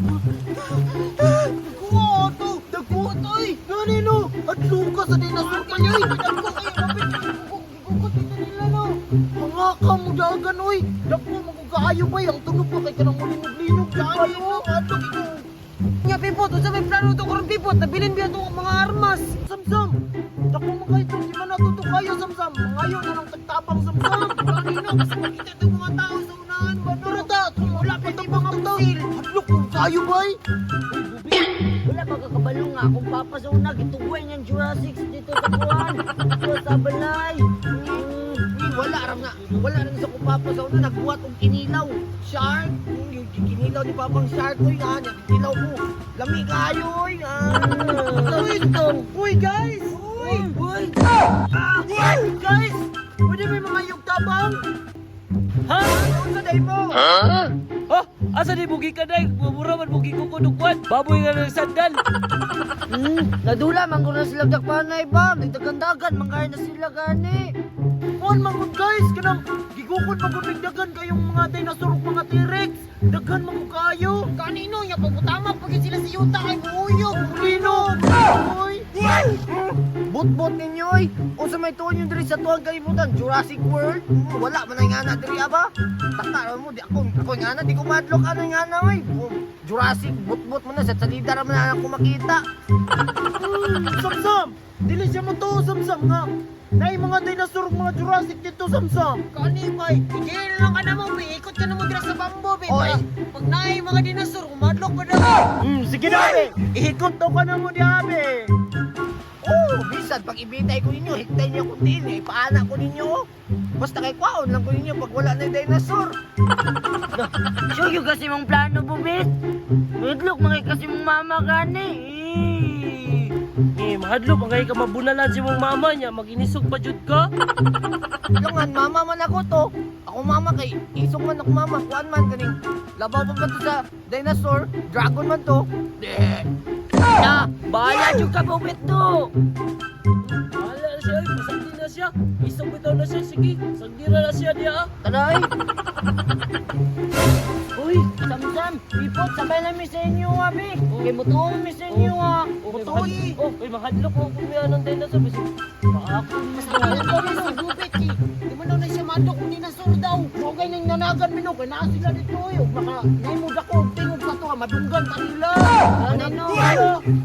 Dagko to! Dagko to ay! Gani no! Adlo ka sa dinosaur pa niyo ay! Dagko kayo! Kapit! Gugukot dito nila no! Mga kamudagan oy! Dagko magugaayo ba? Ang tunog pa kay kanang mulinog-linog gani no! Adlo ko! Nya Pipot, unsa may plano to karon Pipot? Nabilin biya tong mga armas. Samsam! Dako mo kayo di man nato to kayo Samsam! Mangayo na lang tagtabang Samsam! Gani no, kasi makita itong mga tao sa unahan ba no? Pero ta! Wala pa itong mga pusil! Adlo ko kayo bay! Wala pa kakabalo nga akong papa sa una gituguan niyang Jurassic dito sa kuwan. Dito sa balay. Ni wala ram na. Wala ram sa kong papa sa una nagbuhat og kinilaw. Shark, yung kinilaw ni papang shark oy nga kinilaw ko. Lami kaayo oy nga. Uy, Uy guys! Uy! Uy! Ah! Guys! Pwede may mga yugtabang? Ha? Unsa day mo? Ha? Asa di bugi ka day? Mura man bugi ko kunukwan. Baboy nga ng sandal. Nadula man ko na sila dagpanay ba? Nagdagandagan man kayo na sila gani. Kuan man gud guys, kanang gigukod man gud dagan kayong mga dinosaur ug mga T-Rex. Daghan man gud kaayo. Kanino nya pagutama pag sila sa yuta kay muuyog. Linog! Uy! Bot-bot ninyo oy. Unsa may tuon yung diri sa tuwang kalibutan? Jurassic World? Wala man ay ngana diri aba. Taka ra mo di ako ako ngana di ko madlok ano ngana oy. Jurassic bot-bot man na sa salida ra man na ako makita. Samsam! Dili siya mo to, Samsam nga. Nay mga dinosaur ug mga Jurassic dito, Samsam. Kani bay, igil lang ka na mo, may ikot ka na mo dira sa bambo be. Oy. Para pag naay mga dinosaur, umadlok pa daw. Sige na, be. Ihikot daw ka na mo di, be. Oh, bisan pag ibitay ko ninyo, hiktay niyo ko din, eh, ipaana ko ninyo. Oh. Basta kay kwaon lang ko ninyo pag wala na yung dinosaur. Sure yung kasi mong plano bubit. Madlok mga kasi mong mama gani. Eh. Eh, mahadlok ang ka mabunalan si mong mama niya. Maginisog pa jud ka. Lungan, mama man ako to. Ako mama kay isog man ako mama, kuan man kaning labaw pa ba to sa dinosaur, dragon man to. De. Na, bahala jud ka bubit to. Bahala na siya, oy. Pasagdi na siya. Isog bitaw na siya. Sige, sagdira na siya diya. Ah. Taray. Uy, Samsam, Pipot, sabay namin sa inyo ah, be. Kay mutuon mi sa inyo ah. Oh, kay Mutuon. mahadlok. Oh, kay mahadlok ko kung may anong dinosaur. Bisag, paako Mas nakita ko rin si Bubit eh. Di man daw na siya madlok kung dinosaur daw. Okay nang nanagan mino kay naa sila dito oy. Ug maka nay mo dako og tingog sa to, ha, madunggan ta nila. Ano no?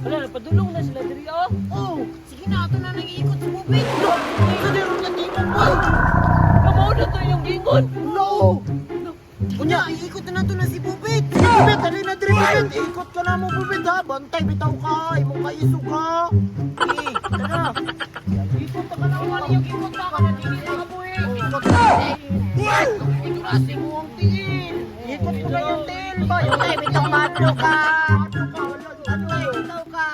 Wala, napadulong na sila diri ah. Oh, sige na, ato na nang iikot si Bubit. Sa diri nga tingog boy. Kamao na to yung gingon. No. Unya, iikot na nato na si Bubit. Sige, Bubit, dali na diri Bubit. Ikot ka na mo Bubit ha. Bantay bitaw ka, imong kaisog ka. Eh, Tara. Ikot ta ka na mo. wala yung ikot na ka na dili na kabuhi. Ikot na. Jurassic mo ang tiil. Ikot mo na yung tail ba? Tay, bitong madlok ka. Madlok ka, wala. Ano Tay, bitaw ka.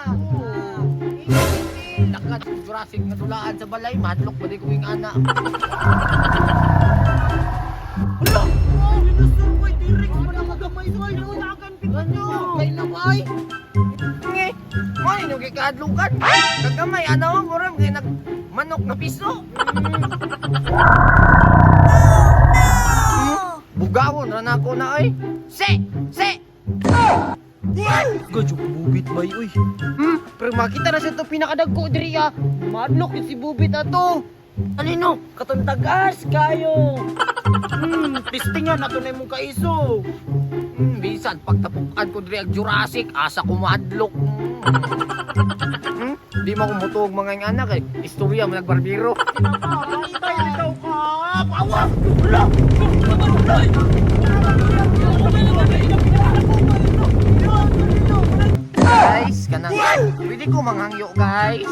Dakan Jurassic nga dulaan sa balay, madlok pa di ko yung ana. Wala! Oh, dinosaur boy, T-Rex man ang magamay boy. Dagan Pipot. Kay na bay. Nge, mo inyo gikadlukan. Kagamay ana mo mura mga nag manok na piso. Bugawon ra na ako na oy. Se, se. Gadyo bubit bay oy. Pero makita na siya to pinakadagko diri ah. Madlok yun si Bubit ato. Anino, katuntagas kayo. Pistingan na to na imong kaiso. Bisan pagtapukan ko diri ang Jurassic, asa ko madlok. Di mo ko mutuog mga ing anak eh. Istorya mo nagbarbiro. Bantay bitaw ka. Awa! Wala! Guys, kanang pwede ko manghangyo guys.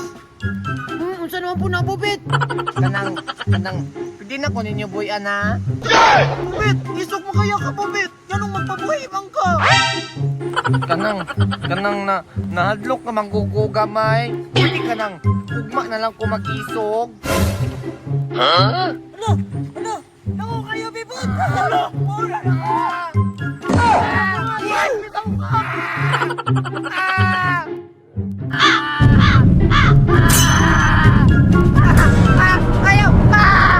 Unsa naman po na Bubit? Kanang kanang pwede na ko ninyo boy ana. Bubit, isog mo kaya ka Bubit. Ganong magpabuhi man ka. Kanang kanang na nahadlok ka manggugugamay. Pwede kanang ugma na lang ko mag-isog. Ano? Ano? Ako kayo Bibot. Wala! Wala na! Bitaw ka! Ah! Ah! Ayaw! Ah!